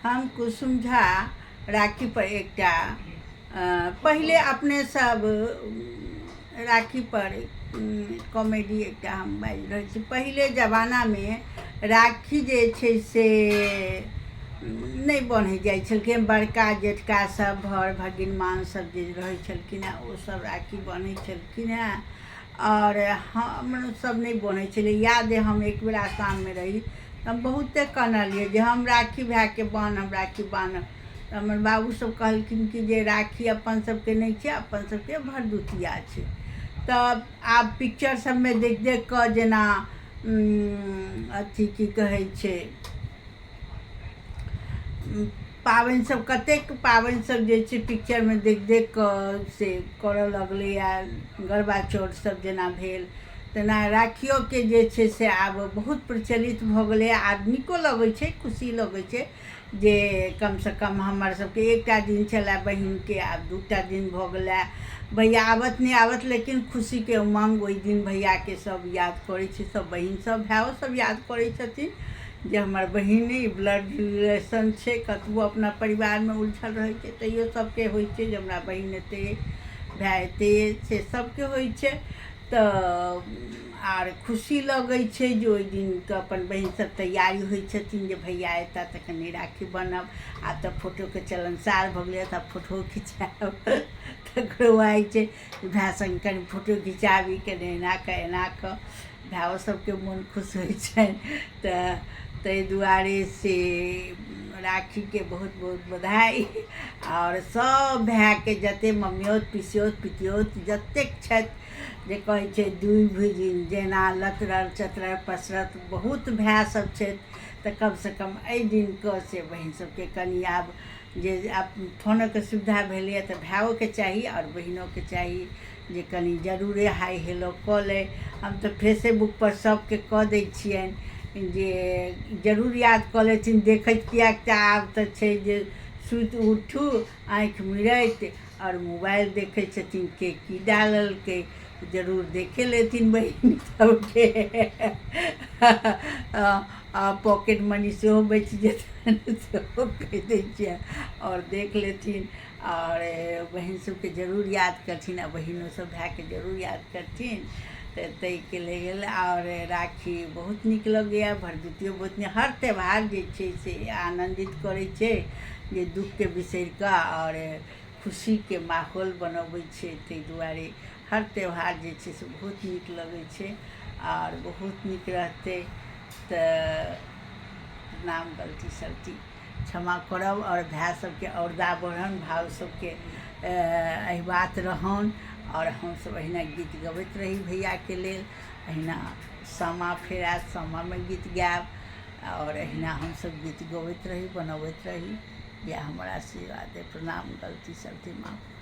हम कुसुम झा राखी पर एकटा पहिले अपने सब राखी पर कॉमेडी एकटा हम बाजि रहल छी। पहिले जमानामे राखी जे छै से नहि बन्है जाइ छलखिन। बड़का जेठका सब भर भगिनमान सब जे रहै छलखिन हेँ, ओसब राखी बन्है छलखिन हेँ आओर हमसब नहि बन्है छलियै। याद अइ, हम एक बेर आसाममे रही तऽ हम बहुते कनलियै जे हम राखी भायके बान्हब, राखी बान्हब। तऽ हमर बाबू सब कहलखिन कि जे राखी अपन सबके नहि छै, अपन सबके भरदुतिया छै। तऽ आब पिक्चर सबमे देख देख कऽ, जेना अथी की कहै छै, पाबनि सब, कतेक पाबनि सब जे छै पिक्चरमे देख देख कऽ से करऽ लगलैए। गरबा चौठ सब जेना भेल, तेना राखियोके जे छै से आब बहुत प्रचलित भऽ गेलैए। आब नीको लगै छै, खुशी लगै छै जे कमसँ कम हमर सबके एकटा दिन छलए बहिनके, आब दूटा दिन भऽ गेलए। भैया आबथि नहि आबथि, लेकिन खुशीके उमङ्ग, ओहि दिन भैयाके सब याद करै छै, सब बहिन सब, भायो सब याद करै छथिन जे हमर बहिन अइ, ब्लड रिलेशन छै। कतबो अपना परिवारमे उलझल रहै छै, तैयो सबके होइ छै जे हमरा बहिन एते, भाय एते, से सबके होइ छै। तऽ आर खुशी लगै छै जे ओहि दिनके अपन बहिन सब तैयारी होइ छथिन जे भैया एता तऽ कनि राखी बन्हब। आब तऽ फोटोके चलनसार भऽ गेलै, तऽ फोटो खिचायब। तकरो होइ छै भाय सङ्ग कनि फोटो घिचाबी, कनि एना कऽ एना कऽ, भायो सबके मोन खुश होइ छनि। तऽ ताहि दुआरे से राखीके बहुत बहुत बधाइ आओर सब भायके, जतेक ममियौत पिसियौत पितियौत जतेक छथि, जे कहै छै दुइ भुजिन जेना लतरल चतरल पसरत, बहुत भाय सब छथि। तऽ कमसँ कम एहि दिनके से बहिन सबके कनि आब जे आब फोनके सुविधा भेलैए, तऽ भायोके चाही आओर बहिनोके चाही जे कनि जरूरे हाय हेलो कऽ लै। हम तऽ फेसेबुकपर सभके कऽ दै छियनि जे जरूर याद कऽ लेथिन देखैत, किएक तऽ आब तऽ छै जे सुति उठू, आँखि मिड़ैत आओर मोबाइल देखै छथिन, के की डाललकै, जरूर देखे लेथिन बहिन सबके। आ पॉकेट मनी सेहो बचि जेतनि, सेहो कहि दै छियनि आओर देख लेथिन। आओर बहिन सबके जरूर याद करथिन आ बहिनो सब भायके जरूर याद करथिन। तऽ ताहिके लेल आओर राखी बहुत नीक लगैए, भरदुतियो बहुत नीक। हर त्यौहार जे छै से आनन्दित करै छै, जे दुःखके बिसरि कऽ आओर खुशीके माहौल बनबै छै। ताहि दुआरे हर त्यौहार जे छै से बहुत नीक लगै छै आओर बहुत नीक रहतै। तऽ नाम गलती सलती क्षमा करब आओर भाय सबके औरदा बढ़न, भाव सबके अहिबात रहन आओर हमसब अहिना गीत गबैत रही भैयाके लेल। अहिना सामा फेर आयत, सामामे गीत गायब आओर अहिना हमसब गीत गबैत रही, बनबैत रही। इएह हमर आशीर्वाद अइ। प्रणाम। गलती सलती माफ।